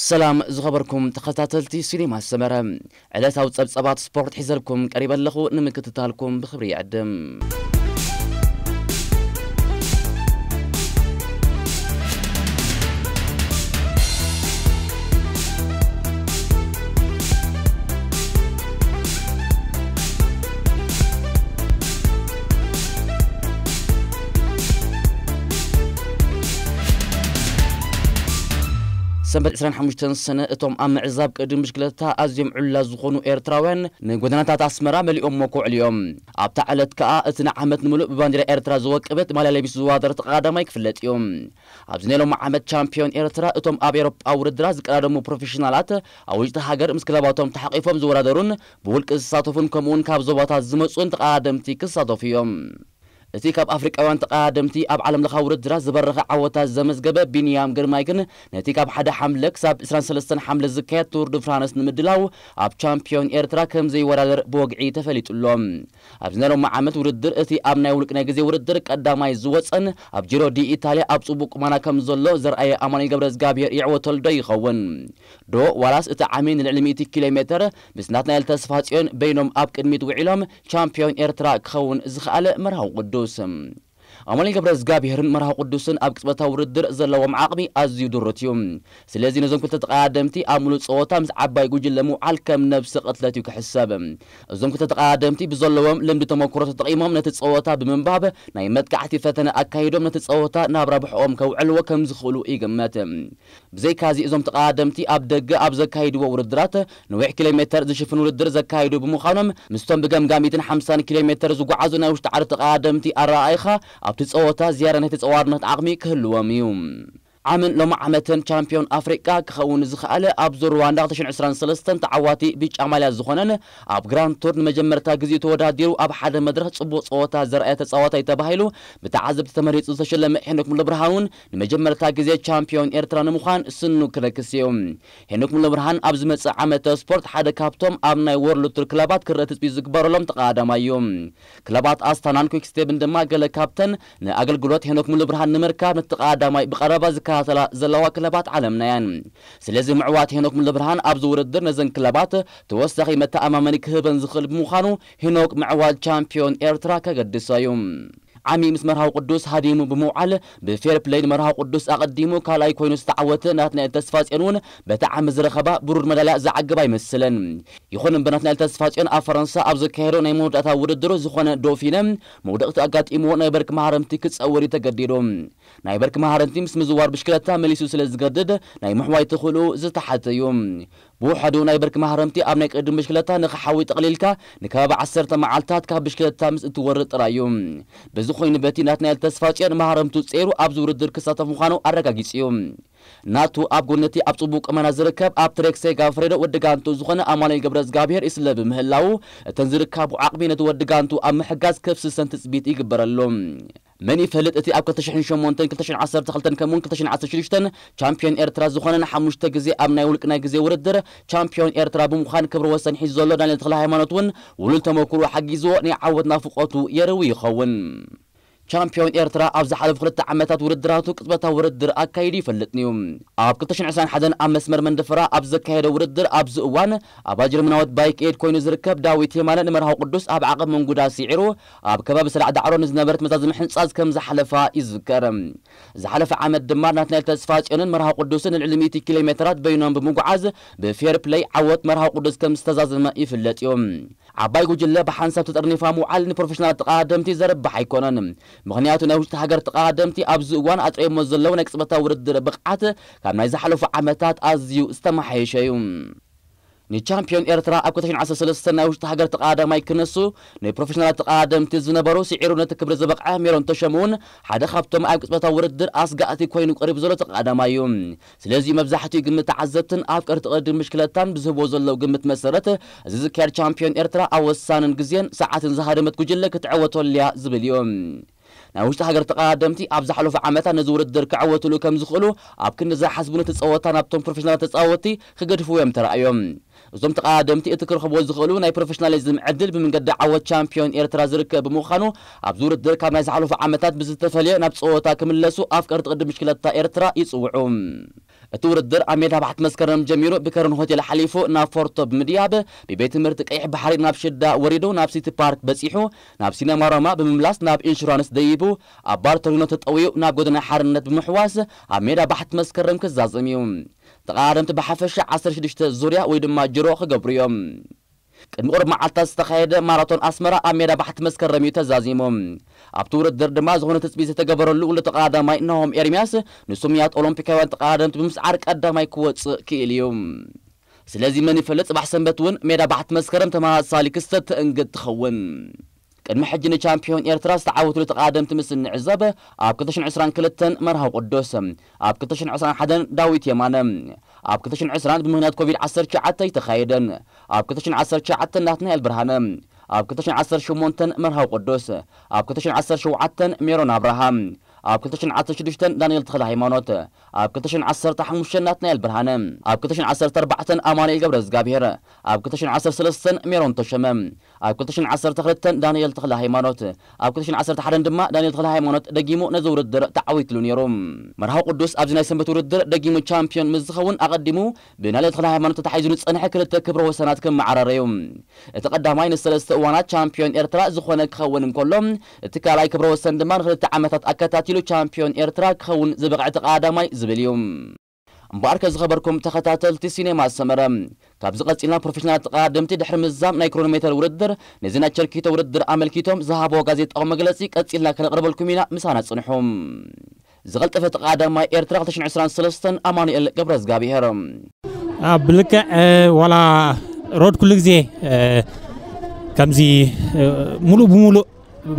ሰላም ዝኸበርኩም ተኸታተልቲ ሲኒማ ሰመረ፣ ዕለታዊ ጸብጸባት ስፖርት ሒዘልኩም ቀሪበ ኣለኹ። ንምክትታልኩም ብኽብሪ ይዕድም። ሰንበት ዕስራን ሓሙሽተን ሰነ እቶም ኣብ ምዕዛብ ቅድም ብሽክለታ ኣዝዮም ዕሉላት ዝኾኑ ኤርትራውያን ንጎደናታት ኣስመራ መሊኦሞ ክውዕሉ እዮም። ኣብታ ዕለት ከኣ እቲ ንዓመት ንምሉእ ብባንዲራ ኤርትራ ዝወቀበት ማልያ ለቢሱ ዝወዳደር ተቐዳዳማይ ክፍለጥ እዩ። ኣብዚ ናይ ሎሚ ዓመት ቻምፒዮን ኤርትራ እቶም ኣብ ኤውሮጳ ውድድራት ዝቀዳደሙ ፕሮፌሽናላት ኣብ ውሽጢ ሃገር ምስ ክለባቶም ተሓቂፎም ዝወዳደሩን ብውልቂ ዝሳተፉን ከምኡውን ካብ ዞባታት ዝመጹን ተቐዳደምቲ ክሳተፉ እዮም። እቲ ካብ ኣፍሪቃውያን ተቐዳደምቲ ኣብ ዓለም ለኻዊ ውድድራት ዝበረኸ ዓወታት ዘመዝገበ ቢንያም ግርማይ ግን ነቲ ካብ ሓደ ሓምለ ክሳብ ዕስራን ሰለስተን ሓምለ ዝካየድ ቱር ድ ፍራንስ ንምድላው ኣብ ቻምፒዮን ኤርትራ ከም ዘይወዳደር ብወግዒ ተፈሊጡ ኣሎ። ኣብዚ ናይ ሎሚ ዓመት ውድድር እቲ ኣብ ናይ ውልቂ ናይ ግዜ ውድድር ቀዳማይ ዝወጸን ኣብ ጂሮ ዲ ኢታልያ ኣብ ጽቡቕ ቁመና ከም ዘሎ ዘርኣየ ኣማኑኤል ገብረ እግዚኣብሔር ይዕወተሉ ዶ ይኸውን? ዶ ዋላስ እቲ ዓሚ ንልዕሊ ሚእቲ ኪሎ ሜተር ምስ ናትናኤል ተስፋጽዮን በይኖም ኣብ ቅድሚት ውዒሎም ቻምፒዮን ኤርትራ ክኸውን ዝኸኣለ መርሃዊ ቅዱስ? ኣማኑኤል ገብረ እግዚኣብሔርን መርሃዊ ቅዱስን ኣብ ቅጽበታዊ ውድድር ዘለዎም ዓቕሚ ኣዝዩ ድሩት እዩ። ስለዚ ነዞም ክልተ ተቐዳደምቲ ኣብ ምሉእ ጸወታ ምስ ዓባይ ጉጅለ ምውዓል ከም ነብሰ ቅትለት እዩ ክሕሰብ። እዞም ክልተ ተቐዳደምቲ ብዘለዎም ልምዲ ተመክሮ ተጠቒሞም ነቲ ጸወታ ብምንባብ ናይ መጥቃዕቲ ፈተነ ኣካይዶም ነቲ ጸወታ ናብ ረብሕኦም ከውዕልዎ ከም ዝኽእሉ ይግመት። ብዘይካዚ እዞም ተቐዳደምቲ ኣብ ደገ ኣብ ዘካይድዎ ውድድራት ነዊሕ ኪሎ ሜተር ዝሽፍን ውድድር ዘካይዱ ብምዃኖም ምስቶም ብገምጋም ሚእትን ሓምሳን ኪሎ ሜተር ዝጓዓዙ ናይ ውሽጢ ዓዲ ተቐዳደምቲ ኣረኣኢኻ ኣብቲ ጸወታ ዝያዳ ናይ ተጸዋርነት ዓቕሚ ክህልዎም እዩ። ዓምን ሎሚ ዓመትን ቻምፒዮን ኣፍሪቃ ክኸውን ዝኸኣለ ኣብዚ ሩዋንዳ ክልተ ሽሕን ዕስራን ሰለስተን ተዓዋቲ ብጫ ማልያ ዝኾነን ኣብ ግራንድ ቱር ንመጀመርታ ግዜ ተወዳዲሩ ኣብ ሓደ መድረኽ ጽቡቕ ጸወታ ዘርኣየ ተጻዋታይ ተባሂሉ ብተዓዘብቲ ተመሪጹ ዝተሸለመ ሄኖክ ሙሉብርሃን እውን ንመጀመርታ ግዜ ቻምፒዮን ኤርትራ ንምዃን ስኑ ክነክስ እዩ። ሄኖክ ሙሉብርሃን ኣብ ዝመጽእ ዓመተ ስፖርት ሓደ ካብቶም ኣብ ናይ ወርልድ ቱር ክለባት ክረአ ትጽቢት ዝግበረሎም ተቐዳዳማይ እዩ። ክለባት ኣስታናን ኩክስቴብን ድማ ገለ ካብተን ንኣገልግሎት ሄኖክ ሙሉብርሃን ንምርካብ ነቲ ተቐዳዳማይ ብቐረባ ዝከታተላ ዘለዋ ክለባት ዓለምና እየን። ስለዚ ምዕዋት ሄኖክ ሙሉብርሃን ኣብዚ ውድድር ነዘን ክለባት ተወሳኺ መተኣማመኒ ክህበን ዝኽእል ብምዃኑ ሄኖክ ምዕዋት ቻምፒዮን ኤርትራ ከገድሶ እዩ። ዓሚ ምስ መርሃዊ ቅዱስ ሃዲሙ ብምውዓል ብፌር ፕለይ ንመርሃዊ ቅዱስ ኣቐዲሙ ካልኣይ ኮይኑ ዝተዓወተ ናትናኤል ተስፋጽዮን እውን በቲ ዓሚ ዝረኸባ ብሩር መዳልያ ዝዓግብ ኣይመስልን። ይኹን እምበር ናትናኤል ተስፋጽዮን ኣብ ፈረንሳ ኣብ ዘካየዶ ናይ መወዳእታ ውድድሩ ዝኾነ ዶፊነ መውደቕቲ ኣጋጢምዎ ናይ በርኪ መሃረምቲ ክጸውር እዩ ተገዲዱ። ናይ በርኪ መሃረምቲ ምስ ምዝዋር ብሽክለታ መሊሱ ስለ ዝገድድ ናይ ምሕዋይ ተኽእልኡ ዝተሓተ እዩ። ብውሕዱ ናይ በርኪ መሃረምቲ ኣብ ናይ ቅድም ብሽክለታ ንኽሓዊ ጠቕሊልካ ንከባቢ ዓሰርተ መዓልታት ካብ ብሽክለታ ምስ እትወርድ ጥራይ እዩ። በዚ ኮይኑ በቲ ናትናኤል ተስፋጽዮን መሃረምቱ ጸይሩ ኣብዚ ውድድር ክሳተፍ ምዃኑ ኣረጋጊጹ እዩ። ናቱ ኣብ ጎነቲ ኣብ ጽቡቕ ቁመና ዝርከብ ኣብ ትሬክ ሴጋ ፍሬዶ ወዲ ጋንቱ ዝኾነ ኣማኑኤል ገብረ እግዚኣብሔር ይስለ ብምህላው እተን ዝርካቡ ዓቕሚ ነቲ ወዲ ጋንቱ ኣብ ምሕጋዝ ከፍስሰን ትጽቢት ይግበረሉ። መን ይፈልጥ እቲ ኣብ ክልተ ሽሕን ሸሞንተን ክልተ ሽሕን ዓሰርተ ክልተን ከምኡውን ክልተ ሽሕን ዓሰርተ ሽዱሽተን ቻምፒዮን ኤርትራ ዝኾነ ንሓሙሽተ ግዜ ኣብ ናይ ውልቂ ናይ ግዜ ውድድር ቻምፒዮን ኤርትራ ብምዃን ክብሪ ወሰን ሒዙ ዘሎ ዳንኤል ተኽለ ሃይማኖት እውን ውሉል ተመክሮ ሓጊዝዎ ናይ ዓወት ናፍቆቱ የርዊ ይኸውን። ቻምፒዮን ኤርትራ ኣብ ዝሓለፉ ክልተ ዓመታት ውድድራቱ ቅጽበታዊ ውድድር ኣካይዱ ይፈልጥ ነዩ። ኣብ ክልተ ሽሕን ዕስራን ሓደን ኣብ መስመር መንደፈራ ኣብ ዘካየደ ውድድር ኣብዚ እዋን ኣባል ጀርመናዊት ባይክ ኤድ ኮይኑ ዝርከብ ዳዊት የማነ ንመርሃዊ ቅዱስ ኣብ ዓቐብ መንጉዳ ስዒሩ ኣብ ከባቢ ሰላዕ ዳዕሮ ንዝነበረት መዛዘሚ ሕንጻዝ ከም ዝሓለፋ ይዝከር። ዝሓለፈ ዓመት ድማ ናትናኤል ተስፋጽዮንን መርሃዊ ቅዱስን ንልዕሊ ሚእቲ ኪሎ ሜተራት በይኖም ብምጉዓዝ ብፌር ፕለይ ዓወት መርሃዊ ቅዱስ ከም ዝተዛዘመ ይፍለጥ እዩ። ዓባይ ጉጅለ ብሓንሳብ ተጠርኒፋ ምውዓል ንፕሮፌሽናል ተቐዳደምቲ ዘርብሕ ኣይኮነን። ምኽንያቱ ናይ ውሽጢ ሃገር ተቐዳደምቲ ኣብዚ እዋን ኣጥሪኦሞ ዘለዉ ናይ ቅጽበታዊ ውድድር ብቕዓት ካብ ናይ ዝሓለፉ ዓመታት ኣዝዩ ዝተመሓየሸ እዩ። ንቻምፒዮን ኤርትራ ኣብ ክልተ ሽሕን ዓሰርተ ሰለስተን ናይ ውሽጢ ሃገር ተቐዳዳማይ ክነሱ ንፕሮፌሽናላት ተቐዳደምቲ ዝነበሩ ስዒሩ ነቲ ክብሪ ዝበቕዐ ሜሮን ተሾም እውን ሓደ ካብቶም ኣብ ቅጽበታዊ ውድድር ኣስጋእቲ ኮይኑ ቀሪቡ ዘሎ ተቐዳዳማይ እዩ። ስለዚ መብዛሕትኡ ግምት ተዓዘብትን ኣፍቀርቲ ቅድድም ብሽክለታን ብዝህብዎ ዘለዉ ግምት መሰረት እዚ ዝካየድ ቻምፒዮን ኤርትራ ኣብ ወሳንን ግዜን ሰዓትን ዝሃደመት ጉጅለ ክትዕወተሉ እያ ዝብል እዩ። ናይ ውሽጢ ሃገር ተቐዳደምቲ ኣብ ዝሓለፉ ዓመታት ነዚ ውድድር ክዕወትሉ ከም ዝኽእሉ ኣብ ክንዲ ዝሓስቡ ነቲ ጸወታ ናብቶም ፕሮፌሽናል ተጻወትቲ ክገድፍዎ እዮም ተራእዮም። እዞም ተቐዳደምቲ እቲ ክረኽብዎ ዝኽእሉ ናይ ፕሮፌሽናሊዝም ዕድል ብመንገዲ ዓወት ቻምፒዮን ኤርትራ ዝርከብ ብምዃኑ ኣብዚ ውድድር ካብ ናይ ዝሓለፉ ዓመታት ብዝተፈልየ ናብ ጸወታ ክምለሱ ኣፍቀርቲ ቅድድም ብሽክለታ ኤርትራ ይጽውዑ። እቲ ውድድር ኣብ ሜዳ ባሕቲ መስከረም ጀሚሩ ብከረን ሆቴል ሓሊፉ ናብ ፎርቶ ብምድያብ ብቤት ትምህርቲ ቀይሕ ባሕሪ ናብ ሽዳ ወሪዱ ናብ ሲቲ ፓርክ በጺሑ ናብ ሲነማ ሮማ ብምምላስ ናብ ኢንሹራንስ ደይቡ ኣብ ባር ቶሪኖ ተጠውዩ ናብ ጎደና ሓርነት ብምሕዋስ ኣብ ሜዳ ባሕቲ መስከረም ክዛዘም እዩ። ተቐዳደምቲ ብሓፈሻ ዓሰርተ ሽዱሽተ ዙርያ ወይ ድማ ጅሮ ክገብሩ እዮም። ቅድሚ ቁሩብ መዓልታት ዝተኻየደ ማራቶን ኣስመራ ኣብ ሜዳ ባሕቲ መስከረም እዩ ተዛዚሙ። ኣብቲ ውድድር ድማ ዝኾነ ትጽቢት ዝተገበረሉ ውሉድ ተቐዳዳማይ ናሆም ኤርሚያስ ንስሙያት ኦሎምፒካውያን ተቐዳደምቲ ብምስዓር ቀዳማይ ክወጽእ ክኢሉ እዩ። ስለዚ መን ይፈልጥ ጽባሕ ሰንበት እውን ሜዳ ባሕቲ መስከረም ተመሳሳሊ ክስተት ተእንግድ ትኸውን። ቅድሚ ሕጂ ንቻምፒዮን ኤርትራ ዝተዓወትሉ ተቐዳደምቲ ምስ እንዕዘብ ኣብ ክልተ ሽሕን ዕስራን ክልተን መርሃዊ ቅዱስ፣ ኣብ ክልተ ሽሕን ዕስራን ሓደን ዳዊት የማነ፣ ኣብ ክልተ ሽሕን ዕስራን ብምህንያት ኮቪድ ዓሰርተ ትሽዓተ ኣይተኻየደን። ኣብ ክልተ ሽሕን ዓሰርተ ትሽዓተ ናትናኤል ብርሃነ፣ ኣብ ክልተ ሽሕን ዓሰርተ ሸሞንተን መርሃዊ ቅዱስ፣ ኣብ ክልተ ሽሕን ዓሰርተ ሸውዓተን ሜሮን ኣብርሃ፣ ኣብ ክልተ ሽሕን ዓሰርተ ሽዱሽተን ዳንኤል ተኽለ ሃይማኖት፣ ኣብ ክልተ ሽሕን ዓሰርተ ሓሙሽተን ናትናኤል ብርሃነ፣ ኣብ ክልተ ሽሕን ዓሰርተ ኣርባዕተን ኣማኑኤል ገብረ እግዚኣብሔር፣ ኣብ ክልተ ሽሕን ዓሰርተ ሰለስተን ሜሮን ተሾመ፣ ኣብ ክልተ ሽሕን ዓሰርተ ክልተን ዳንኤል ተኽለ ሃይማኖት፣ ኣብ ክልተ ሽሕን ዓሰርተ ሓደን ድማ ዳንኤል ተኽለ ሃይማኖት ደጊሙ ነዚ ውድድር ተዓዊትሉ ነይሩ። መርሃዊ ቅዱስ ኣብዚ ናይ ሰንበት ውድድር ደጊሙ ቻምፒዮን ምስ ዝኸውን ኣቐዲሙ ብዳንኤል ተኽለ ሃይማኖት ተታሒዙ ዝጸንሐ ክልተ ክብረ ወሰናት ክመዓራረ እዩ። እቲ ቀዳማይ ንሰለስተ እዋናት ቻምፒዮን ኤርትራ ዝኾነ ክኸውን እንከሎ፣ እቲ ካልኣይ ክብረ ወሰን ድማ ንክልተ ዓመታት ኣከታቲሉ ቻምፒዮን ኤርትራ ክኸውን ዝበቕዐ ተቐዳዳማይ ዝብል እዩ። እምበኣርከ ዝኸበርኩም ተኸታተልቲ ሲኔማ ሰመረ፣ ካብዚ ቀጺልና ፕሮፌሽናል ተቐዳደምቲ ድሕሪ ምዛም ናይ ክሮኖሜተር ውድድር ነዚ ናይ ቸርኪቶ ውድድር ኣመልኪቶም ዝሃብዎ ጋዜጣዊ መግለጺ ቀጺልና ከነቕርበልኩም ኢና። ምሳና ጽንሑ። ዝቐልጠፈ ተቐዳዳማይ ኤርትራ ክልተ ሽሕን ዕስራን ሰለስተን ኣማኑኤል ገብረዝጋብሔር። ኣብ ልክዕ ዋላ ሮድ ኩሉ ግዜ ከምዚ ሙሉእ ብሙሉእ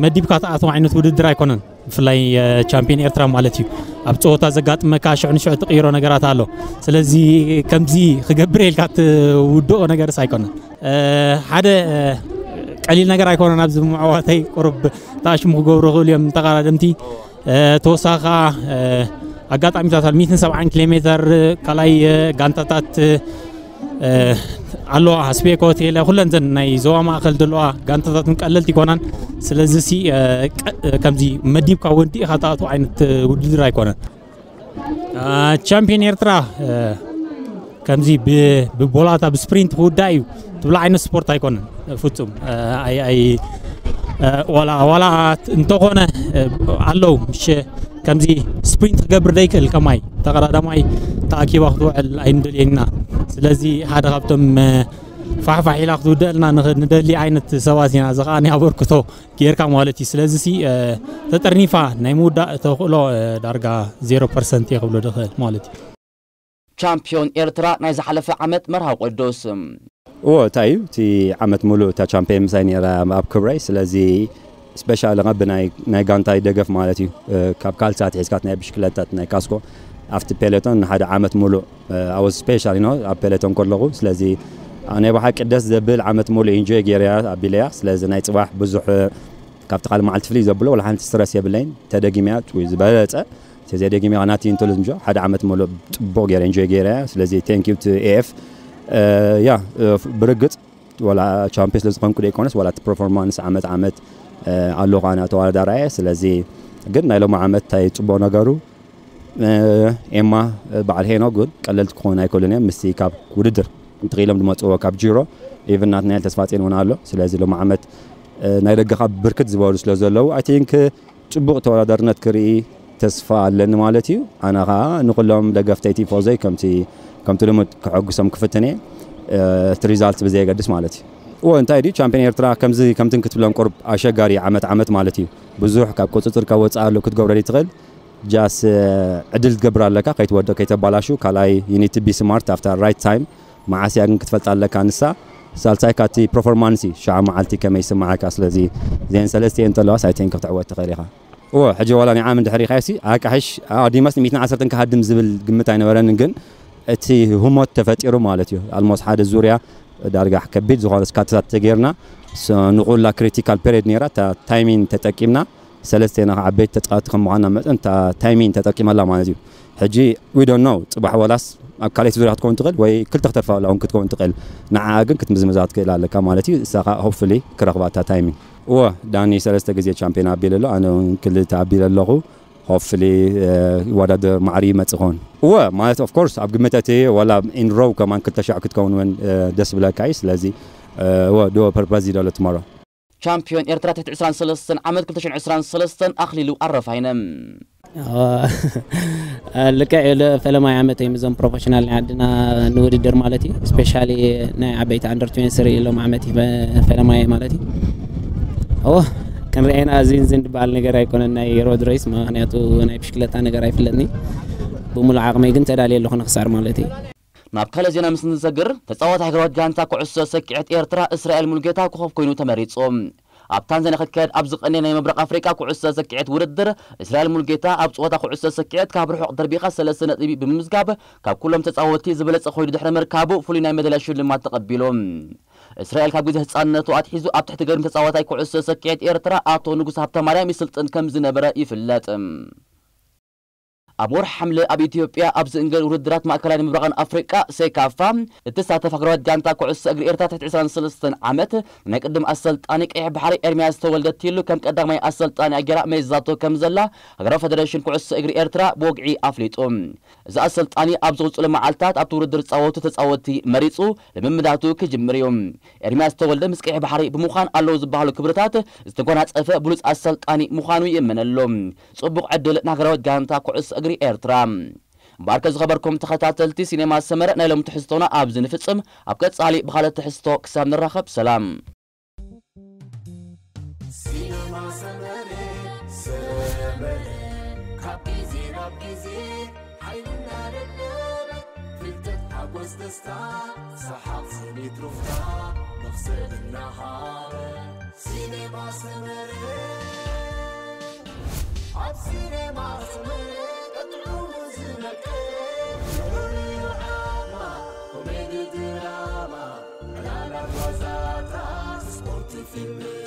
መዲብካ ትኣትዎ ዓይነት ውድድር ኣይኮነን። ብፍላይ ቻምፒዮን ኤርትራ ማለት እዩ። ኣብ ፀወታ ዘጋጥመካ ሽዑ ንሽዑ ትቕይሮ ነገራት ኣሎ። ስለዚ ከምዚ ክገብር ኢልካ ትውድኦ ነገርስ ኣይኮነን። ሓደ ቀሊል ነገር ኣይኮነን። ኣብዚ ምዕዋተይ ቁሩብ ተኣሽሙ ክገብሩ ይኽእሉ እዮም ተቐዳደምቲ። ተወሳኺ ከዓ ኣጋጣሚታት ኣሎ። ሚእትን ሰብዓን ኪሎ ሜትር ካልኣይ ጋንታታት ኣለዋ። ስፔኮ ቴለ ኩለን ዘን ናይ ዞባ ማእከል ዘለዋ ጋንታታት ቀለልቲ ይኮናን። ስለዚ ሲ ከምዚ መዲብካ ወዲእካ ትኣትዎ ዓይነት ውድድር ኣይኮነን። ቻምፒዮን ኤርትራ ከምዚ ብቦላታ ብስፕሪንት ክውዳእ እዩ ትብሎ ዓይነት ስፖርት ኣይኮነን ፍጹም። ዋላ ዋላ እንተኾነ ኣለዉ ምሽ ከምዚ ስፕሪንት ክገብር ደይክእል ከማይ ተቐዳዳማይ ተኣኪባ ክትውዕል ኣይንደልየና። ስለዚ ሓደ ካብቶም ፋሕፋሕ ኢላ ክትውደልና ንደሊ ዓይነት ሰባት ኢና። እዚ ከዓ ናይ ኣበርክቶ ጌርካ ማለት እዩ። ስለዚ ሲ ተጠርኒፋ ናይ ምውዳእ ተኽእሎ ዳርጋ ዜሮ ፐርሰንት እየ ክብሎ ድኽእል ማለት እዩ። ቻምፒዮን ኤርትራ ናይ ዝሓለፈ ዓመት መርሃዊ ቅዱስ። እዎ እንታይ እዩ እቲ ዓመት ሙሉእ እታ ቻምፒዮን ምሳይ ነይራ ኣብ ክብረይ። ስለዚ ስፔሻሊ ቐቢ ናይ ጋንታይ ደገፍ ማለት እዩ። ካብ ካልሲ ኣትሒዝካ ናይ ብሽክለታት ናይ ካስኮ ኣብቲ ፔሌቶን ንሓደ ዓመት ሙሉእ ኣወ ስፔሻሊ ኖ ኣብ ፔሌቶን ከለኹ። ስለዚ ናይ ብሓቂ ደስ ዘብል ዓመት ሙሉእ ኢንጆይ ገይረያ ኣቢለያ። ስለዚ ናይ ፅባሕ ብዙሕ ካብቲ ካልእ መዓልቲ ፍልይ ዘብሎ ወላ ሓንቲ ስትረስ የብለይን። ተደጊመያ ወይ ዝበለፀ ተዘይደጊመያ ናቲ እንተሉ ዝምሾ ሓደ ዓመት ሙሉእ ፅቡቕ ገይረ ኢንጆይ ገይረያ። ስለዚ ቴንክ ዩ ቱ ኤኤፍ። ያ ብርግፅ ወላ ቻምፒዮን ስለ ዝኾንኩ ደይኮነስ ወላ እቲ ፐርፎርማንስ ዓመት ዓመት ኣለኹ ኣነ ተወዳዳራየ። ስለዚ ግን ናይ ሎሚ ዓመት እንታይ ፅቡቕ ነገሩ ኤማ በዓል ሄኖ ግን ቀለልቲ ክኾኑ ኣይክእሉን እዮም። ምስቲ ካብ ውድድር እንተኽኢሎም ዝመፅዎ ካብ ጂሮ ኢቨን ናትናኤል ተስፋፅዮን እውን ኣሎ። ስለዚ ሎሚ ዓመት ናይ ደገኻ ብርክት ዝበሉ ስለ ዘለዉ ኣይ ቲንክ ፅቡቕ ተወዳዳርነት ክርኢ ተስፋ ኣለኒ ማለት እዩ። ኣነ ከዓ ንኩሎም ደገፍተይ ቲፎዘይ ከምቲ ከምቲ ልሙድ ከሐጉሶም ክፍትን እየ እቲ ሪዛልት ብዘየገድስ ማለት እዩ። እዎ እንታይ ድዩ ቻምፒዮን ኤርትራ ከምዚ ከምትን ክትብሎም ቁርብ ኣሸጋሪ ዓመት ዓመት ማለት እዩ። ብዙሕ ካብ ቁፅፅር ካብ ወፃእ ኣሎ ክትገብሮ ትኽእል ጃስ ዕድል ትገብር ኣለካ ከይትወድቕ ከይተባላሹ። ካልኣይ you need to be smart ኣብታ right time መዓስ እያ ግን ክትፈልጣ ኣለካ ንሳ። ሳልሳይ ካቲ ፐርፎርማንስ እዩ ሸዓ መዓልቲ ከመይ ይስምዓካ። ስለዚ እዚአን ሰለስቲአን እንተለዋስ ኣይ ቲንክ ክትዕወት ትኽእል ኢኻ። እዎ ሕጂ ዋላ ናይ ዓም እንድሕር ኢኻሲ ኣቃሕሽ ኣዲማስ ሚእትን ዓሰርተን ክሃድም ዝብል ግምት ኣይነበረንን ግን እቲ ህሞት ተፈጢሩ ማለት እዩ። ኣልሞስ ሓደ ዙርያ ዳርጋ ከቢድ ዝኾነ ስካትታት ተገይርና ንኩላ ክሪቲካል ፔሪድ ነይራ እታ ታይሚን ተጠቂምና ሰለስቴና ከዓ ዓበይቲ ተፃወቲ ከም ምዃንና መጠን እታ ታይሚን ተጠቂመላ ማለት እዩ። ሕጂ we don't know ፅባሕ ወላስ ኣብ ካልኣይቲ ዙርያ ክትከውን ትኽእል ወይ ክልተ ክተፋላ እውን ክትከውን ትኽእል። ንዓኣ ግን ክትምዝምዛ ትኽእል ኣለካ ማለት እዩ። እሳ ከዓ ሆፕፉሊ ክረኽባ እታ ታይሚን። እወ ዳኒ ሰለስተ ግዜ ቻምፒዮን ኣቢሉ ኣሎ፣ ኣነ እውን ክልተ ኣቢለ ኣለኹ። Hopefully ይወዳደር ማዕሪ ይመጽእ ኾን እወ ማለት of course ኣብ ግምተት እየ ዋላ in row ከማን ክልተ ሻዕ ክትከውን እውን ደስ ብለካ እዩ። ስለዚ እወ do purpose ይደሎ tomorrow። ቻምፒዮን ኤርትራ ትሕቲ ዕስራን ሰለስተን ዓመት ክልተ ሽሕን ዕስራን ሰለስተን ኣኽሊሉ ኣረፋይነ። ልክዕ እዩ። ፈለማይ ዓመት እዮም እዞም ፕሮፌሽናል ናይ ዓድና ንውድድር ማለት እዩ። ስፔሻሊ ናይ ዓበይቲ ኣንደር ትዌንቲ ስሪ ኢሎም ዓመት እዩ ፈለማይ ማለት እዩ። ኦ ክንርኤና እዚን ዝን ዝበሃል ነገር ኣይኮነን ናይ ሮድ ሬስ፣ ምክንያቱ ናይ ብሽክለታ ነገር ኣይፍለጥኒ። ብምሉእ ዓቕመይ ግን ተዳልየ ኣለኹ ንክሳር ማለት እዩ። ናብ ካልእ ዜና ምስ ንሰግር፣ ተጻዋታይ ሃገራዊት ጋንታ ኩዕሶ ሰኪዐት ኤርትራ እስራኤል ሙልጌታ ኮኸብ ኮይኑ ተመሪጹ። ኣብ ታንዛንያ ክካየድ ኣብ ዝቐነየ ናይ ምብራቕ ኣፍሪቃ ኩዕሶ ሰኪዐት ውድድር፣ እስራኤል ሙልጌታ ኣብ ጸወታ ኩዕሶ ሰኪዐት ካብ ርሑቕ ደርቢኻ ሰለስተ ነጥቢ ብምምዝጋብ ካብ ኩሎም ተጻወትቲ ዝበለጸ ኮይኑ ድሕሪ ምርካቡ ፍሉይ ናይ መዳልያ ሽልማት ተቐቢሉ። እስራኤል ካብ ግዜ ህጻንነቱ ኣትሒዙ ኣብ ትሕቲ ገርም ተጻዋታይ ኩዕሶ ሰኪዐት ኤርትራ ኣቶ ንጉስ ሃብተማርያም ይስልጥን ከም ዝነበረ ይፍለጥ። ኣብ ወርሒ ሓምለ ኣብ ኢትዮጵያ ኣብ ዝእንገድ ውድድራት ማእከላይ ምብራቕን ኣፍሪቃ ሴካፋ እትሳተፍ ሃገራዊት ጋንታ ኩዕሶ እግሪ ኤርትራ ትሕቲ ዕስራን ሰለስተን ዓመት ናይ ቅድም ኣሰልጣኒ ቀይሕ ባሕሪ ኤርምያስ ተወልደ ቲሉ ከም ቀዳማይ ኣሰልጣኒ ኣጌራ መይዛቶ ከም ዘላ ሃገራዊ ፈደሬሽን ኩዕሶ እግሪ ኤርትራ ብወግዒ ኣፍሊጡ። እዚ ኣሰልጣኒ ኣብ ዝቕጽሉ መዓልታት ኣብቲ ውድድር ዝጻወቱ ተጻወትቲ መሪጹ ልምምዳቱ ክጅምር እዩ። ኤርምያስ ተወልደ ምስ ቀይሕ ባሕሪ ብምዃን ኣለዉ ዝበሃሉ ክብርታት ዝተጎናጸፈ ብሉጽ ኣሰልጣኒ ምዃኑ ይእመነሉ። ጽቡቕ ዕድል ንሃገራዊት ጋንታ ኩዕሶ እግሪ ኤርትራ። እምበኣርከ ዝኸበርኩም ተኸታተልቲ ሲኔማ ሰመረ ናይ ሎም ትሕዝቶና ኣብዚ ንፍጽም። ኣብ ቀጻሊ ብኻልእ ትሕዝቶ ክሳብ ንራኸብ ሰላም። ሲነማ ሰመረ ሰመረ ካብ ግዜ ናብ ግዜ ሓይልና ደለበ ፍልጠት ሓጎስ ደስታ ሰሓቕ ስኒት ሩፍታ መኽሰብ እናሃበ ሲነማ ሰመረ ኣብ ሲነማ ሰመረ ቀጥዑ ዝመቀ ፍሉይ ዓማ ኮሜዲ ድራማ ዕላላት ዋዛታት ስፖርት ፊልም